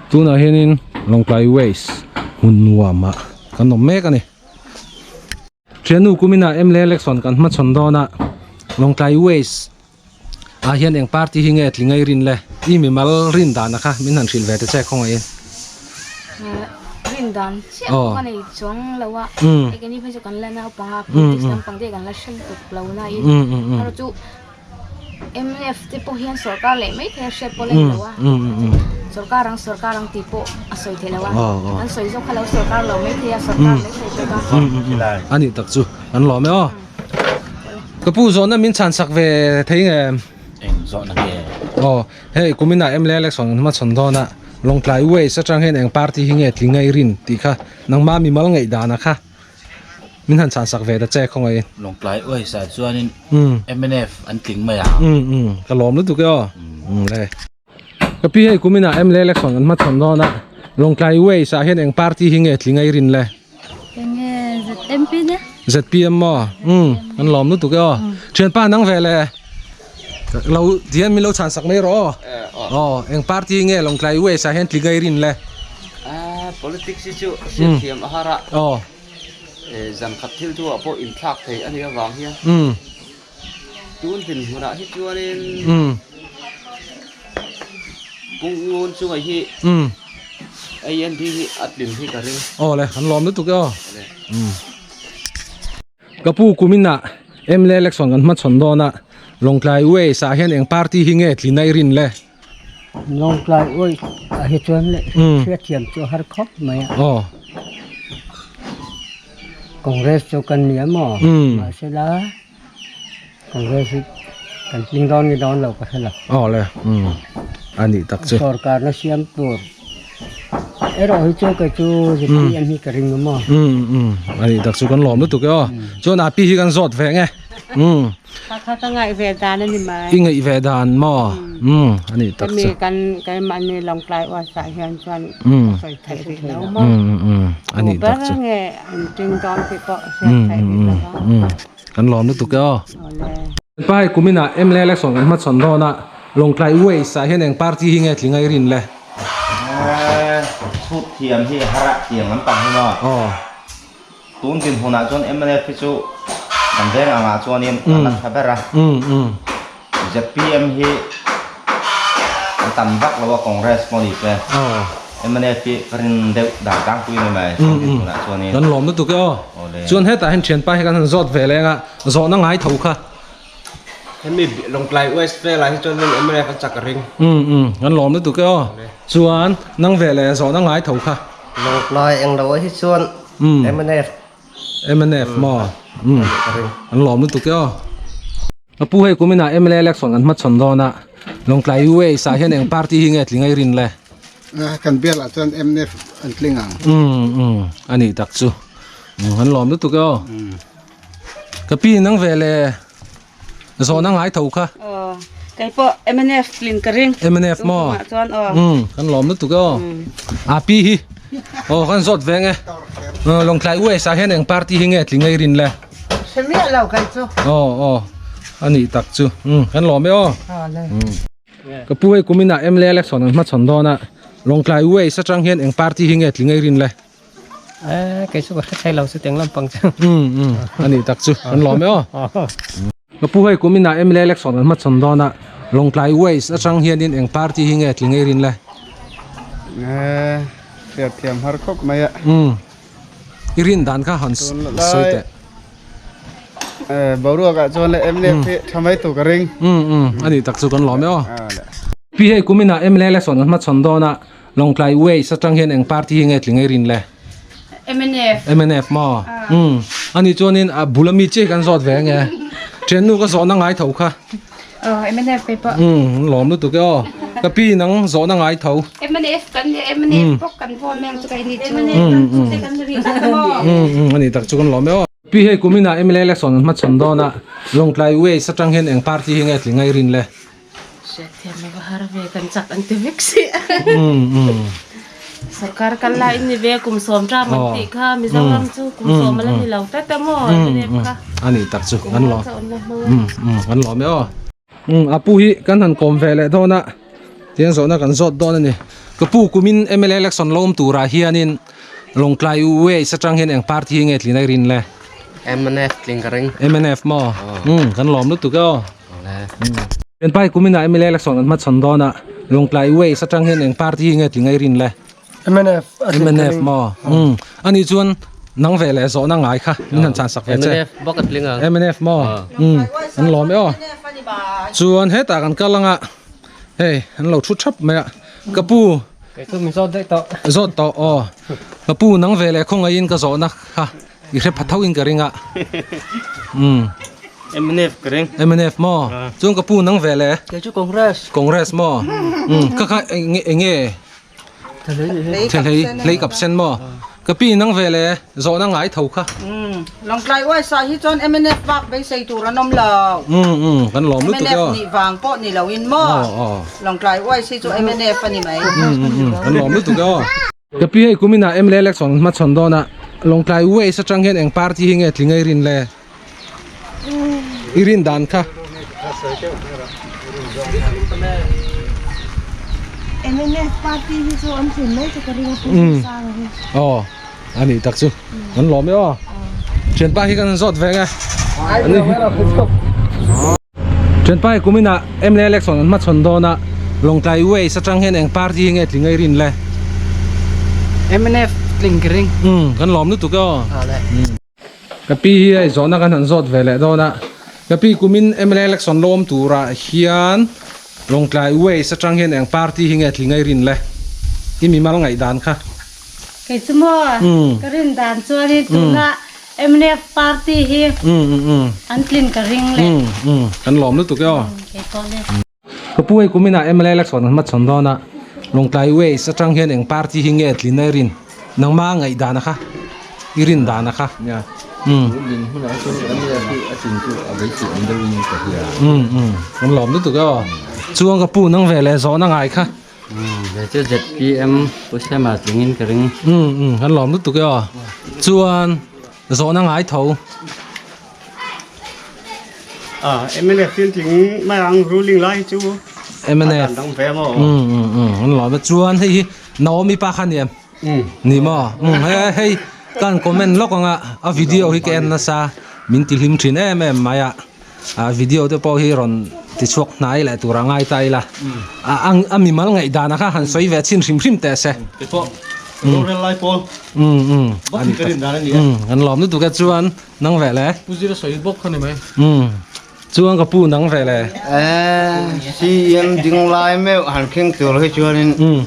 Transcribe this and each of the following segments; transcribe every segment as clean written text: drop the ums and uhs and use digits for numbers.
Tunah hianin Lawngtlai Waste hmun nuamah kan awm mek a ni. Thiannu kuminah mla election kan hmachhawn dawn a, Lawngtlai Waste ah hian eng party hi nge tling ei rin le? I mimal rin dan a kha min han hrilh ve ta che khawngaih in. Rin dan chiah pawh ka nei chuang lo a, hei keini phei chu kan la naupang a, politics lampang te kan la hre lutuk lo na in, erawh chu Mnf te pawh hian sorkar leh mai thei a hriat pawh la ni lo a, sorkar ang sorkar ang tih pawh a sawi theih lo a, an sawi zawk kha lo sorkar lo mai thei a, sorkar mai thei bawk a. A nih tak chu an lawm e aw. Ka pu zawhna min chhan sak ve thei nge? Eng zawhna nge? Aw, hei kuminah mla election kan hmachhawn dawn a, Lawngtlai Waste atang hian eng party hi nge tling ngei rin tih kha nangma mimal ngaihdan a kha. Min han chhan sak ve ta che khawngaih. Lawngtlai Waste ah chuanin mnf an tling mai a. Ka lawm lutuk e aw. Le. Ka pi hei kuminah mla election kan hmachhawn dawn a, Lawngtlai Waste ah hian eng party hi nge tling ngei rin le? Enge ZMP nia? ZPM maw? Kan lawm lutuk e aw. Thianpa nang ve le. Lo tihian min lo chhan sak mai rawh aw. Aw eng party nge Lawngtlai West ah hian tling ngei rin le? Politics hi chu hriatthiam a har a. Aw. Zan khat thil thu ah pawh inthlak thei a nih avang hian tun dinhmunah hi chuanin Pungngun chungah hi AND hi a tlin hi ka ring. Aw le, an lawm lutuk e aw. Ka pu kuminah mla election kan hmachhawn dawn a, Lawngtlai Waste ah hian eng party hi nge tlin a i rin le? Lawngtlai Waste ah hi chuan leh hriatthiam chu a har khawp mai a. Aw. Congress chu kan ni a maw? Mahsela Congress hi kan tling dawn nge dawn lo ka hre lo. Aw le, a nih tak chu. Sorkarna siam tur erawh hi chu kei chu ZPM hi ka ring a maw. A nih tak chu kan lawm lutuk e aw. Chuan a pi hi kan zawt ve nge. Kha kha ka ngaih ve dan a ni mai. I ngaih ve dan maw? A nih tak chu. Hemi kan keimahni Lawngtlai Uasa hian chuan ka sawi theih rih lo maw. A nih tak chu. Tu ber nge an ting dawn tih pawh hriat theih rih lo a. Kan lawm lutuk e aw. Pai kuminah mla election kan hmachhawn dawn a, Lawngtlai Waste ah hian eng party hi nge tling a i rin le? Chhut thiam hi har a tiang lampang hi maw? Aw. Tun dinhmunah chuan mnf hi chu kan veng angah chuanin an la tha ber a. ZPM hi an tam vak lo a Congress pawh ni se. Mnf hi ka rin deuh dan tlangpui a ni mai chuan dinhmunah chuanin. Kan lawm lutuk e aw. Chuan hetah hian thianpa hi kan han zawt ve leng a, zawhna ngai tho kha. Hemi Lawngtlai West velah hi chuan mnf a chak a ring. Kan lawm lutuk e aw. Chuan nang ve leh zawhna ngai tho kha. Lawngtlai englo ah hi chuan mnf. Mnf maw? An lawm lutuk e aw. Ka pu hei kuminah mla election kan hmachhawn dawn a, Lawngtlai Waste ah hian eng party hi nge tling a i rin le? Kan bial ah chuan mnf an tling ang. A nih tak chu. An lawm lutuk e aw. Ka pi nang ve le zawhna ngai tho kha. Aw kei pawh mnf tlin ka ring. Mnf maw? Chuan aw. Kan lawm lutuk e aw. A pi hi aw kan zawt ve nge. Lawngtlai West ah hian eng party hi nge tling a i rin le? Hre miah lo kei chu. Aw aw a nih tak chu. Kan lawm e aw. Ka pu hei kuminah mla election an hmachhawn dawn a, Lawngtlai West atang hian eng party hi nge tling a i rin le? Eh, kei chu ka hre thei lo chu teng lampang chu. A nih tak chu, kan lawm e aw. Ka pu hei kuminah mla election an hmachhawn dawn a, Lawngtlai West atang hianin eng party hi nge tling ei rin le? Eh, hriat thiam har khawp mai a. I rin dan kha han sawi teh. Eh, boruak ah chuan le mla hi tha mai tur ka ring. A nih tak chu kan lawm e aw. Pi hei kuminah mla election an hmachhawn dawn a, Lawngtlai Waste atang hian eng party hi nge tling ei rin le? Mnf. Mnf maw? Umm. Ani chuanin a bul ami chiah hi kan zawt ve ange. Thiannu ka zawhna ngai tho kha. Aw mnf kei pawh. Umm lawm lutuk e aw. Ka pi nang zawhna ngai tho. Mnf kan ni mnf bawk kan vawn mai ang chu ka ini chu. Mnf kan ni rih tak maw? Umm ani tak chu kan lawm e aw. Pi hei kuminah mla election an hmachhawn dawn a, Lawngtlai Waste atang hian eng party hi nge tling ei rin le? Hriatthiam a va har ve kan chak an ti vek si. Sarkar kal lai in ni ve kum sawm ṭam an tih kha Mizoram chu kum sawm a la ni lo tlat a maw mnf kha. A nih tak chu kan lawm kan lawm e aw. A pu hi kan han kawm ve leh dawn a. Tiang zawhna kan zawt dawn a ni. Ka pu kumin mla election lo awm turah hianin Lawngtlai Waste atang hian eng party hi nge tlin a rin le? Mnf tling ka ring. Mnf maw? Umm kan lawm lutuk e aw. Thianpai kuminah mla election an hmachhawn dawn a, Lawngtlai Waste atang hian eng party hi nge tling a rin le? Mnf a tling ka Mnf ring. maw? Umm ani chuan nang ve leh zawhna ngai kha min han chhan sak ve che. Mnf bawk a tling ang. Mnf maw? Umm an lawm e aw. Chuan hetah kan kal anga hei an lo thu thap mai a, ka pu. Kei chu min zawt daih tawh. Zawt tawh aw. Ka pu nang ve leh khawngaihin ka zawhna kha i hre pha tho in ka ring a. Umm. Mnf ka ring. Mnf maw? Chuan ka pu nang ve leh. Kei chu Congress. Congress maw? Umm kha kha enge enge. Thelhei hlei kap sen maw? Ka pi nang ve le zawhna ngai tho kha. Umm Lawngtlai uaisa hi chuan mnf bak beisei tur an awm lo. Umm umm kan lawm lutuk e aw. Mnf nih vang pawh ni lo in maw? Aw aw. Lawngtlai uaisa hi chu mnf a ni mai. Umm umm umm kan lawm lutuk e aw. Ka pi hei kuminah mla election hmachhawn dawn a Lawngtlai Waste atang hian eng party hi nge tling a i rin le? I rin dan kha. MNF party hi chu an tlin mai chu ka ring a pu Sanga hi. Aw a nih tak chu an lawm e aw. Thianpa hi kan zawt ve nge. Thianpa hi kuminah mla election an hmachhawn dawn a Lawngtlai Waste atang hian eng party hi nge tling a i rin le? MNF tling ka ring. Umm kan lawm lutuk e aw. Ka pi hi hei zawhna kan han zawt ve leh dawn a, ka pi kumin mla election lo awm turah hian Lawngtlai Waste atang hian eng party hi nge tling a i rin le? I mimal ngaihdan kha. Kei chu maw ka rin dan chuanin tuna mnf party hi an tlin ka ring le. Kan lawm lutuk e aw. Kei pawh le. Ka pu hei kuminah mla election an hmachhawn dawn a, Lawngtlai Waste atang hian eng party hi nge tlin a i rin? Nangma ngaih dan a kha, i rin dan a kha. Nia, tun din hunah chuan mla hi a tlin chu a beisei awm deuhin ka hria. Umm umm, kan lawm lutuk e aw. Chuan ka pu nang ve leh zawhna ngai kha. Umm, ve chu ZPM Pu Sema tlingin ka ring. Umm umm, kan lawm lutuk e aw. Chuan zawhna ngai tho. À, MNF tin tling mai ang ruling lai chu. MNF. Dang ve mo. Ừ ừ ừ, an lo ma chuan hei hi Naomi pa kha ni em? Ừ. Ni mo. Ừ hei hei kan comment lawk anga a video hi ka en nasa min ti hlim thin em em mai a. A video te pawh hi rawn ti chhuak hnai leh tur a ngai ta ila. A ang a mimal ngaih dan a kha han sawi ve chin hrim hrim teh se. Te pawh rorel lai pawl. Ừ ừ. Bawk hi ka rin dan a ni a. Ừ, kan lawm lutuk e chuan Nang ve le. Pu Zira sawi bawk kha ni mai. Umm. Chuan ka pu nang ve le. Eh, CM ding lai meuh han khing tur hi chuanin Umm.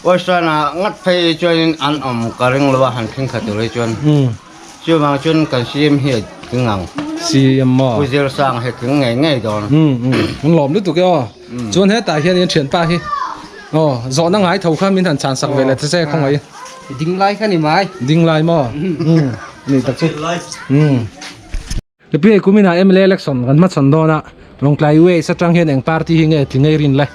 Western ah ngat phei hi chuanin an awm ka ring lo a han khing kha tur hi chuan. Umm. Chuvang chuan kan CM hi a tling ang. CM maw? Pu Zirsang hi tling ngei ngei dawn. Umm umm. An lawm lutuk e aw. Chuan hetah hian in thianpa hi aw zawhna ngai tho kha min han chhan sak ve leh ta che khawngaih. Ding lai kha ni mai. Ding lai maw? Umm. Ni tak chu. Umm. Ka pi hei kuminah mla election kan hmachhawn dawn a, Lawngtlai Waste atang hian eng party hi nge tling ei rin le?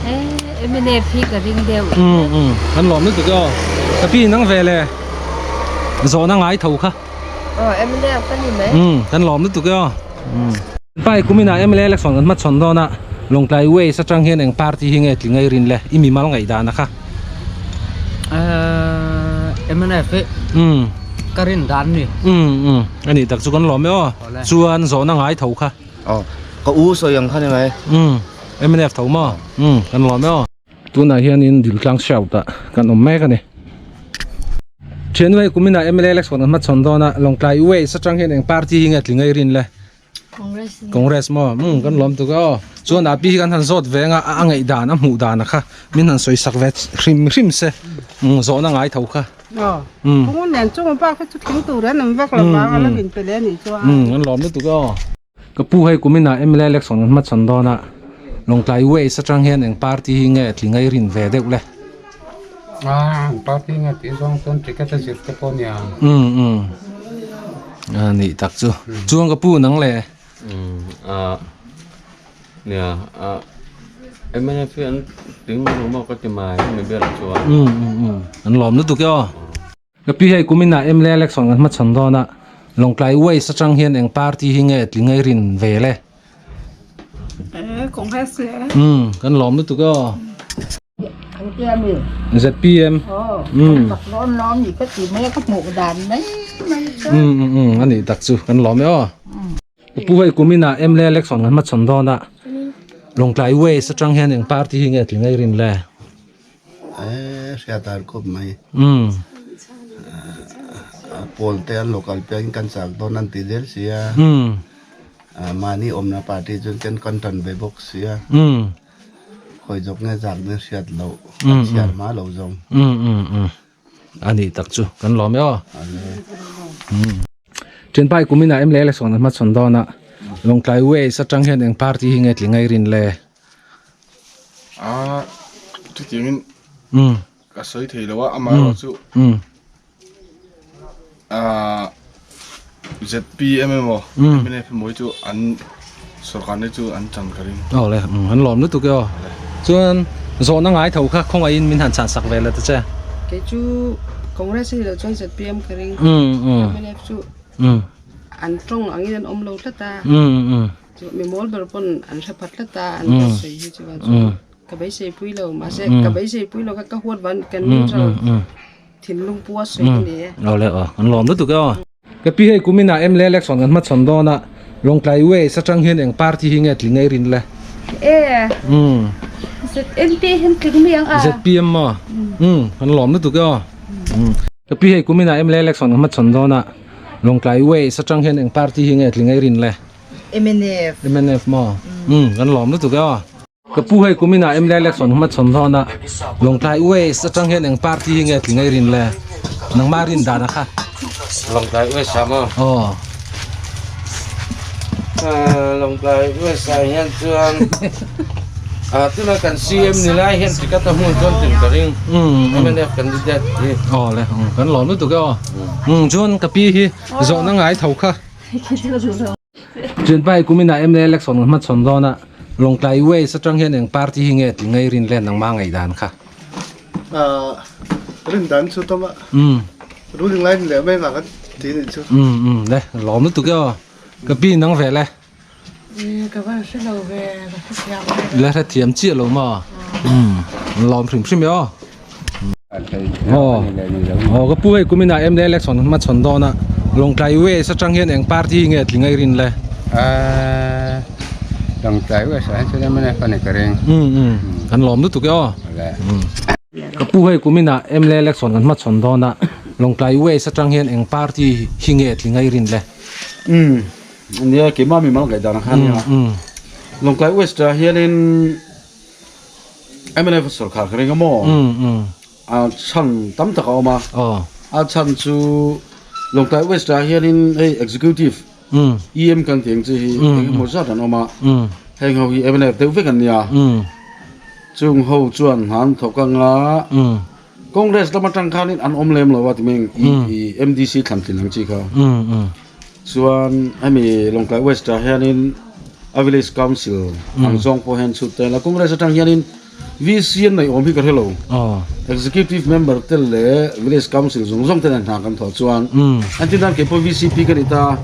Eh, MNF hi ka ring deuh. Umm umm, kan lawm lutuk e aw. Ka pi nang ve le zawhna ngai tho kha. Aw, MNF ka ni mai. Umm, kan lawm lutuk e aw. Umm. Pai kuminah mla election kan hmachhawn dawn a, Lawngtlai Waste atang hian eng party hi nge tling ei rin le? I mimal ngaihdan a kha. Eh, MNF hi Umm. ka rin dan ni. Umm umm, a nih tak chu kan lawm e aw. Chuan zawhna ngai tho kha. Aw, ka u sawi ang kha ni mai. Umm, MNF tho maw? Umm, kan lawm e aw. Tunah hianin Diltlang South ah kan awm mek a ni. Thiannu hei kuminah mla election kan hmachhawn dawn a, Lawngtlai Waste atang hian eng party hi nge tling ei rin le? Congress. Congress maw? Umm kan lawm tuk e aw. Chuan a pi hi kan han zawt ve anga a ngaih dan a hmuh dan a kha min han sawi sak ve hrim hrim se umm zawhna ngai tho kha. Aw. Phungun nen chung bak hi chu thing tur an awm vak lo vang a la min pe leh a nih chuan. Umm kan lawm lutuk e aw. Ka pu hei kuminah mla election an hmachhawn dawn a, Lawngtlai Waste atang hian eng party hi nge tling ei rin ve deuh le? Ah, eng party nge tih zawng chuan ticket a zir te pawh nia. Umm umm, a nih tak chu. Chuan ka pu nang le? Umm ah nia ah mnf hi an tling lo maw ka ti mai mi bialah chuan. Umm umm umm, an lawm lutuk e aw. Ka pi hei kuminah mla election kan hmachhawn dawn a, Lawngtlai Waste atang hian eng party hi nge tling ei rin ve le? Congress le. Um kan lawm lutuk aw. ZPM. Um. Um um um ani tak chu kan lawm e aw. Ka pu hei kuminah mla election kan hmachhawn dawn a, Lawngtlai West atang hian eng party hi nge tling ei rin le? Eh, hriat ar khawp mai. Um. Pawl te an local piangin kan chak dawn an ti zel sia. Um. Mahni awmna party chuan kan kan tan ve bawk sia. Um. Khawi zawk nge zak nen hriat loh, kan chhiar hma lo zawng. Um um um. A nih tak chu kan lawm e aw. Thianpai kuminah em leh sawn a hmachhawn dawn a, Lawngtlai Waste atang hian eng party hi nge tling a i rin le? A chutiangin ka sawi thei lo a, amaherawh chu ZPM emaw MNF emaw hi chu an sorkar te chu an chan ka ring. Aw le, an lawm lutuk e aw. Chuan zawhna ngai tho kha khawngaihin min han chhan sak ve la ta che. Kei chu Congress a ni loh chuan ZPM ka ring. MNF chu an tawng angin an awm lo tlat a. Chu mi mawl ber pawn an hre phat tlat a an rawn sawi hi chuan chu ka beisei pui lo mahse ka beisei pui lo kha ka huat van kan neutral. Thinlung pua sawi a ni e. Aw le aw, an lawm lutuk e aw. Ka pi hei kuminah mla election kan hmachhawn dawn a, Lawngtlai Waste atang hian eng party hi nge tling ei rin le? E. Umm. ZNP hian tling mai ang a. ZPM maw? Umm, kan lawm lutuk e aw. Umm. Ka pi hei kuminah mla election kan hmachhawn dawn a, Lawngtlai Waste atang hian eng party hi nge tling ei rin le? Mnf. Mnf maw? Umm, kan lawm lutuk e aw. Ka pu hei kuminah mla election hmachhawn dawn a, Lawngtlai West atang hian eng party hi nge tling ei rin le? Nangmah rin dan a kha. Lawngtlai West ah maw? Aw. Lawngtlai West ah hian chuan tuna kan CM ni lai hian ticket a hmun chuan tin ka ring. Mnf candidate hi. Aw le, kan lawm lutuk e aw. Chuan ka pi hi zawhna ngai tho kha. Thianpa kuminah mla election kan hmachhawn dawn a, Lawngtlai West atang hian eng party hi nge tling ei rin le nangmah ngaihdan kha? Ahh rin dan chu tawm a, ruling line leh mai vang a ti nih chu. Umm umm le lawm lutuk e aw, ka pi nang ve le. Ka van hre lo ve, ka hrethiam lo. Le hrethiam chiah lo maw? Umm lawm hrim hrim e aw. Aw aw ka pu hei kuminah mla election hmachhawn dawn a Lawngtlai West atang hian eng party hi nge tling ei rin le? Ahh Lawngtlai West ah hian chuan mnf a ni ka ring. Umm umm kan lawm lutuk e aw. Ka pu hei kuminah mla election kan hmachhawn dawn a Lawngtlai West atang hian eng party hi nge tling ei rin le? Umm nia keimah mimal ngaihdan ang kha ania. Lawngtlai West ah hianin MNF sorkar ka ring a maw? A chhan tam tak a awm a. A chhan chu Lawngtlai West ah hianin hei Executive EM kan tih ang chi hi eng emaw zat an awm a. Heng ho hi MNF deuh vek an nia. Chung ho chuan hna an thawk anga Congress lam atang khanin an awm lem lo a ti mai MDC thlan tlin ang chi kha. Chuan hemi Lawngtlai West ah hianin a Village Council ang zawng pawh hian chhut tel a, Congress atang hianin VC an neih awm hi ka hre lo. Executive member te leh Village Council zawng zawng ten an hna kan thawh chuan an tin dan keipawh VCP ka ni ta,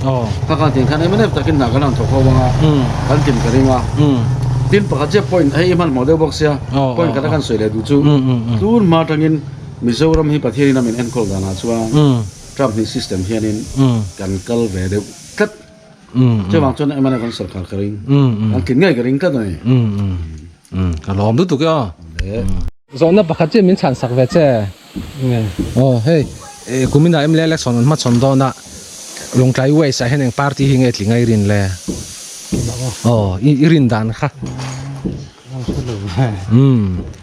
kha khan tiang khan mnf takin hna kan han thawk ho ang a, kan tin ka ring a. Tin pakhat chiah point hei i hmanhmawh deuh bawk sia, point khat a kan sawi leh duh chu tun hma atangin Mizoram hi Pathianin a min enkawl danah chuan Trump hi system hianin kan kal ve deuh tlat. Chuvang chuan MNF an sorkar ka ring. An tlin ngei ka ring tlat a ni. Ka lawm lutuk e aw. Zawhna pakhat chiah min chhan sak ve che. Aw hei kuminah mla election an hmachhawn dawn a Lawngtlai West ah hian eng party hi nge tling a i rin le? Aw i rin dan kha.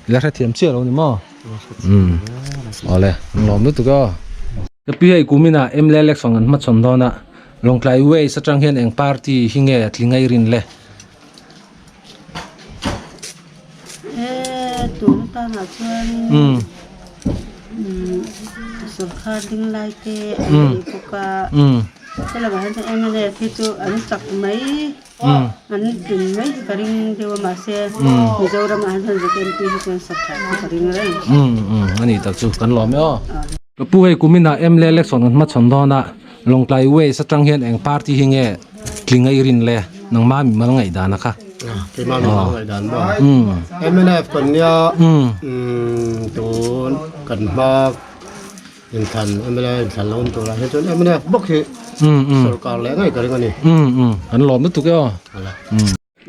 Ila hrethiam chiah lo ni maw? Awle an lawm lutuk aw. Ka pi hei kuminah mla election an hmachhawn dawn a, Lawngtlai West atang hian eng party hi nge tling ei rin le? E tun atangah chuan sorkar ding lai te an ni bawk a, helamah hian chuan mnf hi chu an chak mai. An tlin mai hi ka ring deuh a mahse Mizoram ah hian chuan ZMP hi chuan sak that hi ka ring reng. A ni tak chu kan lawm e aw. Ka pu hei kuminah mla election kan hmachhawn dawn a, Lawngtlai West atang hian eng party hi nge tling a i rin le? Nangmah mimal ngaihdan a kha. Keimah mi hmang ngaih dan maw? Mnf kan nia tun kan hma inthlan mla inthlan lo awm turah hian chuan mnf bawk hi sorkar leh ngei ka ring a ni. Kan lawm lutuk e aw.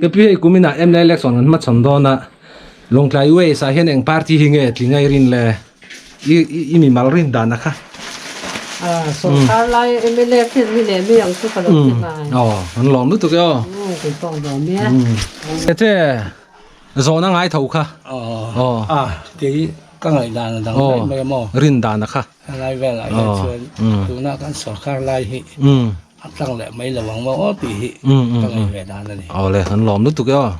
Ka pi hei kumin ah mla election kan hmachhawn dawn a Lawngtlai West ah hian eng party hi nge tling a i rin le i i mimal rin dan a kha. Ah sorkar lai mla hian mi leh mi ang chu ka lo ti mai. Aw kan lawm lutuk e aw. Kei pawh lawm e. Che zawhna ngai tho kha. Aw. Ah kei ka ngaih dan a dang daih mai a maw. Rin dan a kha. Helai velah hian chuan tuna kan sorkar lai hi a tlang leh mai lo ang maw aw tih hi ka ngaih ve dan a ni. Awle, kan lawm lutuk e aw.